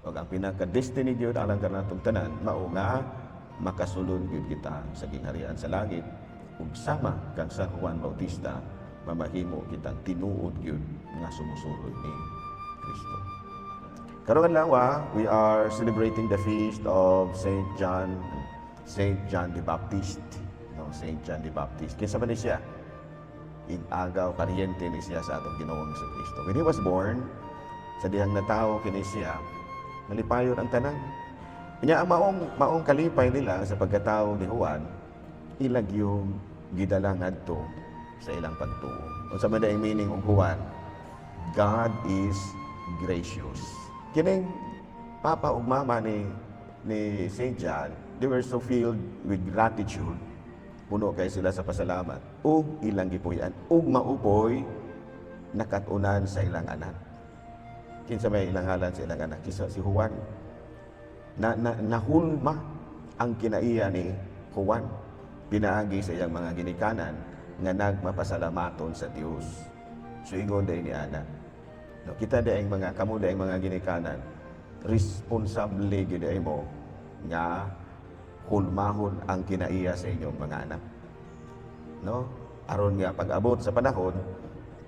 Ug ang pinaka-destiny gyud alang kanatong tanan mao nga makasulod gyud kita sa gingharian sa langit ug sama kang San Juan Bautista, mamahimo kitang tinuod gyud nga sumusunod ni Kristo. Karong adlaw, we are celebrating the feast of Saint John, Saint John the Baptist. No, Saint John the Baptist. Kinsa man ni siya? Ig-agaw, paryente ni siya sa atong Ginoong Kristo. When he was born, sa dihang natawo kini siya, malipayon ang tanan. Nya ang maong kalipay nila sa pagkatao ni Juan, ila gyung gidala ngadto sa ilang pagtuo. Unsa man ang meaning og Juan? God is gracious. Kining papa ug mama ni St. John, they were so filled with gratitude. Puno kay sila sa pasalamat ug ilang gipuy-an ug mao poy nakat-unan sa ilang anak. Kinsa may ilang ngalan sa ilang anak? Kinsa si Juan. Na nahulma ang kinaiya ni Juan pinaagi sa iyang mga ginikanan nga nagmapasalamaton sa Dios. So ingon diay ni ana. No, kita diay mga kamo diay mga ginikanan, responsable gyud ay mo nga hulmahon ang kinaiya sa inyong mga anak. No? Aron nga pag-abot sa panahon,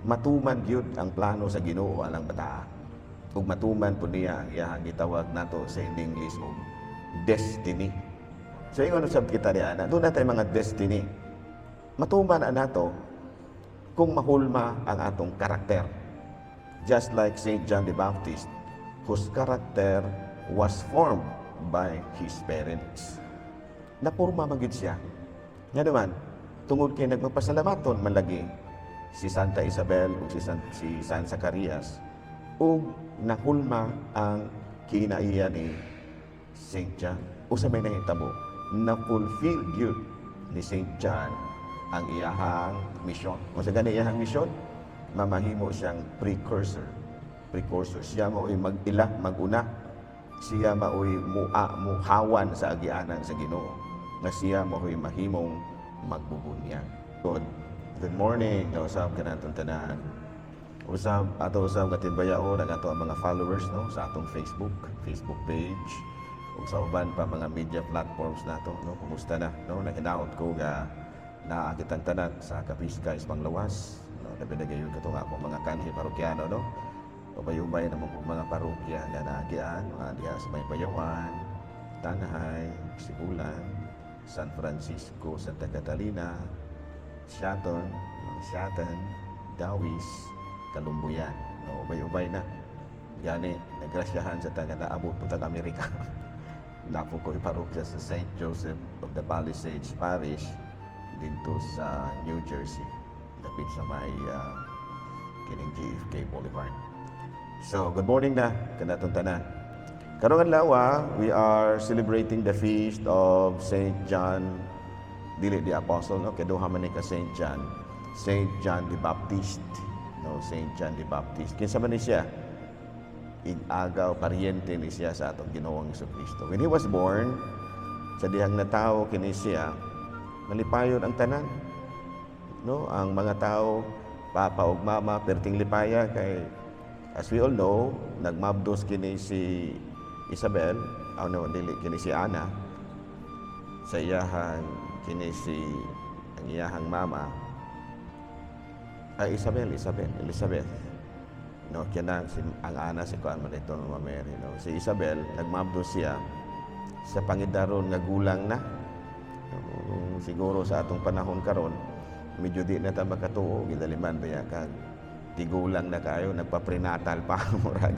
matuman gyud ang plano sa Ginoo alang bataa. Ug matuman po niya ang iyahang gitawag nato sa English og destiny. So ingon usab kita ni ana, duna tay mga destiny. Matuman ang nato kung mahulma ang atong karakter. Just like Saint John the Baptist, whose character was formed by his parents. Napurma man gyud siya. Nga naman, tungod kay nagmapasalamaton man lagi si Santa Isabel ug si San Zacarias ug nahulma ang kinaiya ni Saint John. Usa may nahitabo, na-fulfill gyud ni Saint John ang iyahang misyon. Unsa gani iyahang misyon? Mamahimo siyang precursor. Precursor. Siya mao'y mag-ila, mag-una. Siya mao'y muhawan sa agianan sa Ginoo. Nga siya mao'y mahimong magbubunyag. Good. Good morning. Usab kanatong tanan. Usab ato usab katimbayaon ang ato ang mga followers, no, sa atong Facebook page ug sa uban pa mga media platforms nato, no. Kumusta na, no? Nahinaot ko nga naa kitang tanan sa Kapiskay Panglawas, no, labi na gayon katong akong mga kanhi parokyano, no. Ubay-ubay naman kong mga parokya nga naagian, mga diha sa may Bayawan, Tanjay, Sibulan, San Francisco, Santa Catalina, Siaton, mga Siaton, Dawis, Calumbuyan. No, ubay-ubay na. Gani, nagrasyahan sa taga naabot po tag Amerika. Napo ko parokya sa St. Joseph of the Palisades Parish dito sa New Jersey. Dapit sa may kining JFK Boulevard. So, good morning na kanatong tanan. Karong adlaw, we are celebrating the feast of Saint John, dili the Apostle, no, kay duha man ni ka Saint John, Saint John the Baptist, no, Saint John the Baptist. Kinsa man ni siya? Ig-agaw, paryente ni siya sa atong Ginoong Kristo. When he was born, sa dihang natawo kini siya, malipayon ang tanan. No, ang mga tao, papa ug mama, perting lipaya kay, as we all know, nagmabdos kini si Isabel, ano, dili kini si Ana sa iyahang kini si ang iyahang mama ay Isabel, Isabel, Elizabeth. No, kaya si ang Ana si kuan man ito, Mama Mary, no. Si Isabel nagmabdos siya sa pangidaron nga gulang na. No, siguro sa atong panahon karon medyo di na ta makatuo, gidaliman ba kag tigulang na kayo, nagpa-prenatal pa, murag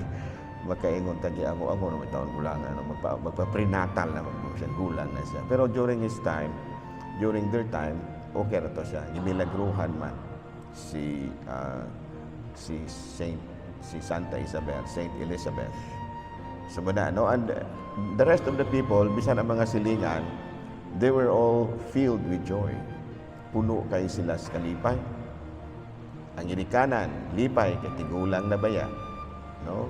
makaingon ta ako ako no may taon gulang ano, magpa-prenatal na siya, gulang na siya. Pero during his time, during their time, okay ra to siya. Gimilagruhan man si Saint si Santa Isabel, Saint Elizabeth. So muna, no, and the rest of the people, bisan ang mga silingan, they were all filled with joy. Puno kay sila sa kalipay. Ang ginikanan, lipay, kay tigulang na baya. No?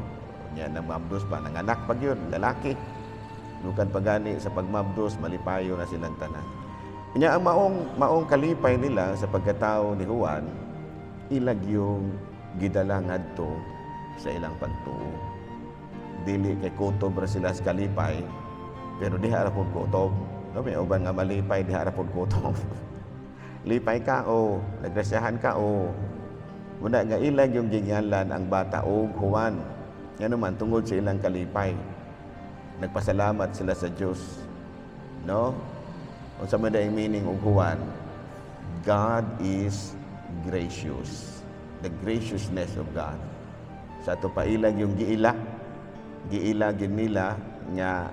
Nya namabdos pa, nanganak pa gyud, lalaki. Lukan pa gani sa pagmabdos, malipayo na silang tanan. Nya ang maong kalipay nila sa pagkatao ni Juan, ila gyung gidala ngadto sa ilang pagtuo. Dili kay kutob ra sila sa kalipay, pero diha ra pud kutob. No, may uban nga malipay, diha ra pud kutob. Lipay ka o nagrasyahan ka o muna nga ilang yung gingalan ang bata og Juan. Ngano man, tungod sa ilang kalipay. Nagpasalamat sila sa Dios. No? Unsa man ang meaning og Juan? God is gracious. The graciousness of God. Sa ato pa ilang yung giila, giila gyud nila nga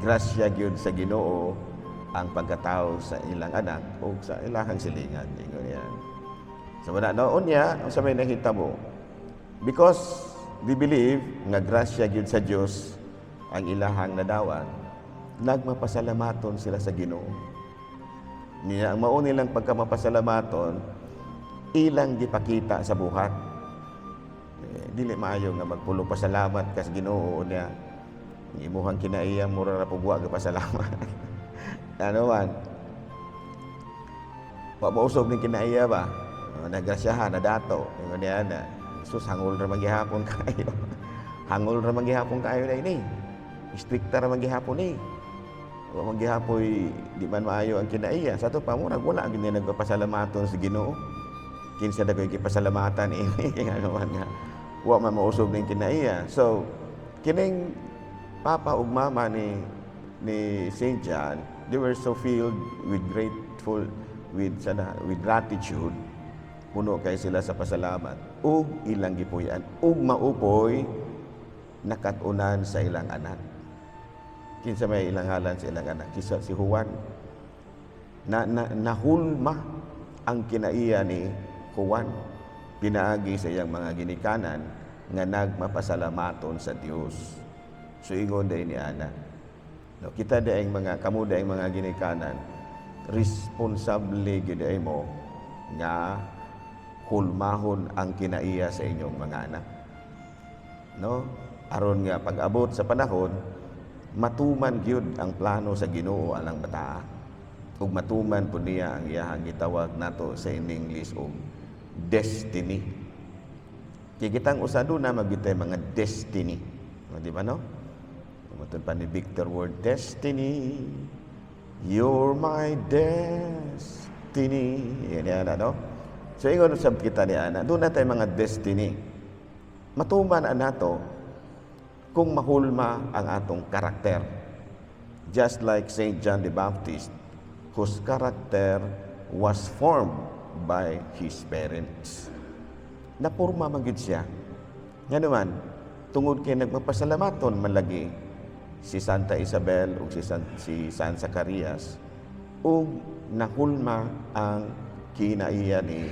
grasya gyud sa Ginoo ang pagkatao sa ilang anak o sa ilahang silingan. Ingon yan. So wala noon niya, unsa may nahitabo? Because they believe nga grasya gyud sa Dios ang ilahang nadawat, nagmapasalamaton sila sa Ginoo. Niya ang mao nilang pagkamapasalamaton, ilang gipakita sa buhat. Eh, dili maayo nga magpulo pasalamat ka sa Ginoo niya. Ang imuhang kinaiya mura ra pud wa pasalamat. Ano man? Wa mausog ning kinaiya ba? Oh, nagrasyahan, nadato. Ingon niya na, "Sus, hangol ra man gihapon kayo. Hangol ra man gihapon kayo na ini. Istrikta ra man gihapon ni." Wa man gihapoy di man maayo ang kinaiya. Sa ato pa murag wala gyud ni nagpapasalamaton sa Ginoo. Kinsa da ko'y gipasalamatan ini, ano man nga wa man mausog ning kinaiya. So kining papa ug mama ni Saint John, they were so filled with grateful with sana with gratitude. Puno kay sila sa pasalamat ug ilang gipuy-an ug maupoy nakat-unan sa ilang anak. Kinsa may ilang ngalan sa ilang anak? Kisa si Juan. Na nahulma ang kinaiya ni Juan pinaagi sa iyang mga ginikanan nga nagmapasalamaton sa Dios. So ingon day ni ana. No, kita daing mga kamo daing mga ginikanan, responsable gyud ay mo nga hulmahon ang kinaiya sa inyong mga anak. No? Aron nga pag-abot sa panahon, matuman gyud ang plano sa Ginoo alang bataa. Ug matuman pud niya ang iyahang gitawag nato sa in English og destiny. Kay kitang usa na magyud mga destiny. O, di ba, no? Matun pa ni Victor Ward, "Destiny, you're my destiny." Yan yan, ano? So, ingon sab kita ni ana, doon na tayo mga destiny. Matuman ang nato kung mahulma ang atong karakter. Just like Saint John the Baptist, whose character was formed by his parents. Napurma man gyud siya. Nga naman, tungod kay nagmapasalamaton man lagi si Santa Isabel o si San Zacarias ug nahulma ang kinaiya ni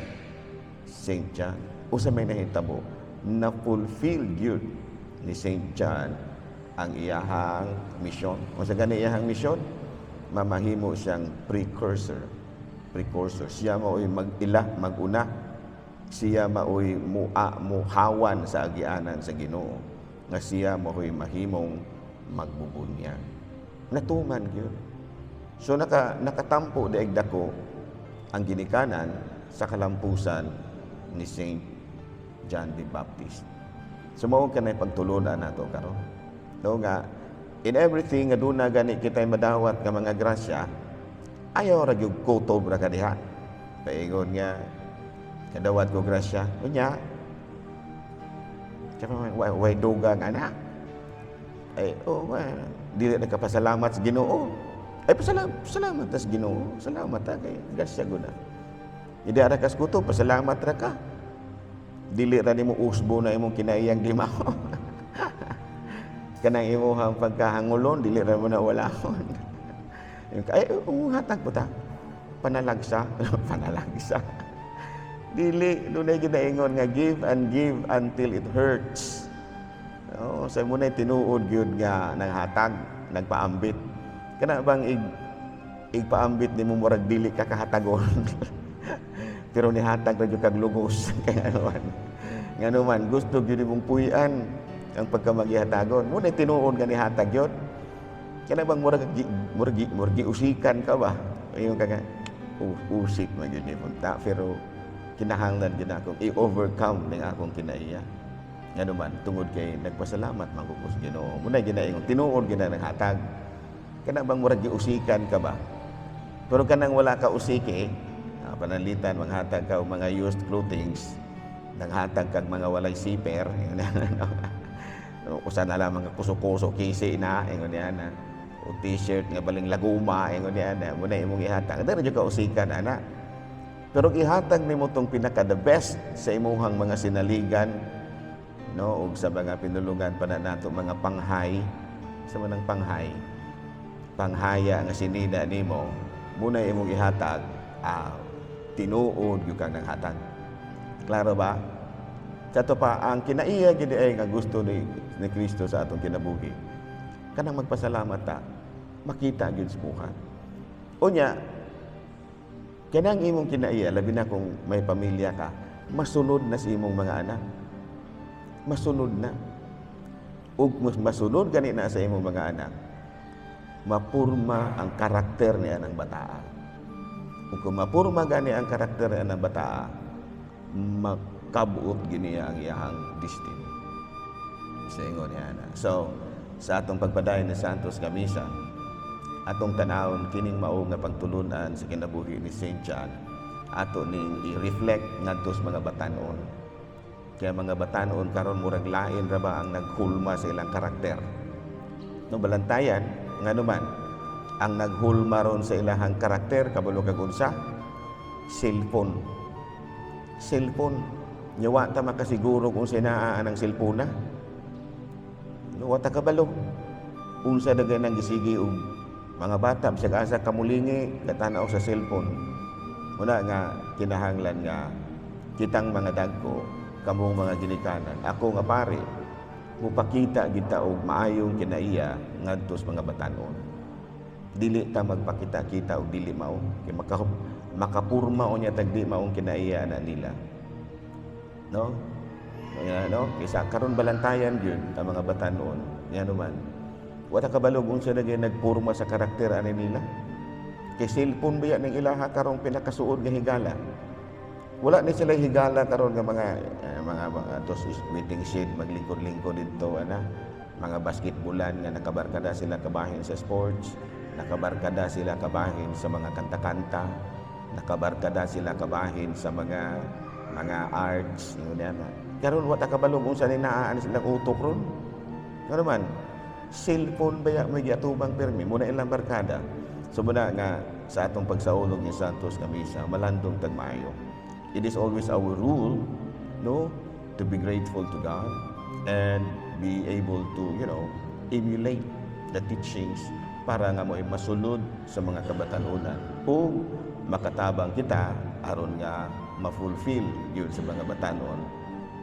Saint John. Unsa may nahitabo, na-fulfill gyud ni Saint John ang iyahang misyon. Unsa gani iyahang misyon? Mamahimo siyang precursor. Precursor. Siya mao'y mag-ila, mag-una. Siya mao'y mua, muhawan sa agianan sa Ginoo. Nga siya mao'y mahimong magbubunyag. Natuman gyud. So nakatampo diay dako ang ginikanan sa kalampusan ni Saint John the Baptist. So mao kanay pagtulunan nato karon. No nga in everything nga duna gani kitay madawat nga mga grasya, ayaw ra gyud kutob ra ka diha. Paingon nga kadawat ko grasya, unya tsaka way dugang anak. Ay, oh, dili na kapasalamat sa Ginoo. Ay, pasalamat, salamat sa Ginoo. Salamat ta kay grasya gud na. Hindi ara kas kutob, pasalamat ra ka. Dili ra nimo usbo na imong kinaiyang lima. Kanang imuhang pagkahangulon, dili ra mo na walahon. Ay, hatag po ta. Panalagsa. Panalagsa. Dili, dunay ginaingon nga give and give until it hurts. Oo, sa mo na tinuod gyud nga nanghatag, nagpaambit. Kana bang igpaambit nimo murag dili ka kahatagon? Pero nihatag ra gyud kag lugos. Kaya man. Ngano man gusto gyud imong puy-an ang pagkamagihatagon. Mo na tinuod nga nihatag gyud. Kana bang murag giusikan ka ba? Ingon ka nga usik man gyud ni punta, pero kinahanglan gyud akong i-overcome ning akong kinaiya. Ngano man, tungod kay nagpasalamat man ko sa Ginoo. Muna ginaingon, tinuod gina ng hatag. Kana bang murag giusikan ka ba? Pero kanang wala ka usiki, pananglitan manghatag ka og mga used clothings, nanghatag kag mga walay zipper, ingon niya, no? Usa na lang mga kuso-kuso kisi na, ingon niya na. O T-shirt nga baling laguma, ingon niya na. Muna imong ihatag. Dara jud ka usikan ana. Pero ihatag nimo tong pinaka the best sa imuhang mga sinaligan, no, ug sa mga pinulungan pa na nato mga panghay sa manang panghay panghaya nga sinida nimo, muna imong ihatag, tinuod gyud kang nanghatag. Klaro ba? Sa ato pa ang kinaiya gid ay nga gusto ni Kristo sa atong kinabuhi, kanang magpasalamat ta, makita gyud sa buhat. Unya, kanang imong kinaiya, labi na kung may pamilya ka, masunod na sa imong mga anak, masunod na. Ug mas masunod gani na sa imong mga anak, mapurma ang karakter niya ng bataa. Ug kung mapurma gani ang karakter niya ng bataa, makabuot gini ang iyahang destiny. Sa ingon niya na. So, sa atong pagpadayon ni Santos nga misa, atong tanawon kining mao nga pagtulunan sa kinabuhi ni Saint John, ato ning i-reflect ngadto sa mga batanon. Kaya mga batanon karon, murag lain ra ba ang naghulma sa ilang karakter. No, balantayan, ngano man, ang naghulma ron sa ilahang karakter, kabalo kag unsa? Cellphone. Cellphone. Nya wa ta makasiguro kung sinaa ang cellphone na. No, wa ta kabalo. Unsa daghan ang gisigi og mga bata, bisag asa kamulingi, katanaw sa cellphone. Muna nga kinahanglan nga kitang mga dagko, kamong mga ginikanan, ako nga pare, mupakita kita og maayong kinaiya ngadto sa mga batanon. Dili ta magpakita-kita og dili mao kay makapurma o niya tag di maong kinaiya na nila. No? Kaya, no? Kaysa karon balantayan gyud ang mga batanon. Yan naman. Wala kabalo unsa na gyud nagpurma sa karakter ani nila. Kay cellphone ba ning ilaha karong pinakasuod nga higala? Wala ni sila higala karon nga mga tos waiting shed, maglingkod-lingkod didto ana, mga basketballan nga nakabarkada sila kabahin sa sports, nakabarkada sila kabahin sa mga kanta-kanta, nakabarkada sila kabahin sa mga arts, yun yan. Karon wa ta kabalo kung sa ni naa sila utok ron. Ngano man, cellphone ba ya may giatubang permi muna ilang barkada. So muna nga sa atong pagsaulog ni Santos nga misa, malandong tag maayo. It is always our rule, no, to be grateful to God and be able to emulate the teachings para nga mo masulod sa mga kabatanunan ug makatabang kita aron nga ma-fulfill yun sa mga batanon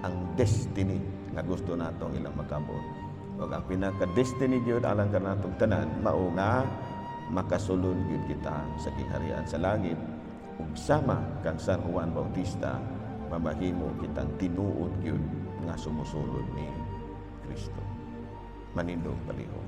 ang destiny nga gusto natong ilang makabot. Ug ang pinaka-destiny gyud alang kanatong tanan mao nga makasulod gyud kita sa gingharian sa langit ug sama kang San Juan Bautista, mamahimo kitang tinuod gyud nga sumusulod ni Kristo. Manindog palihog.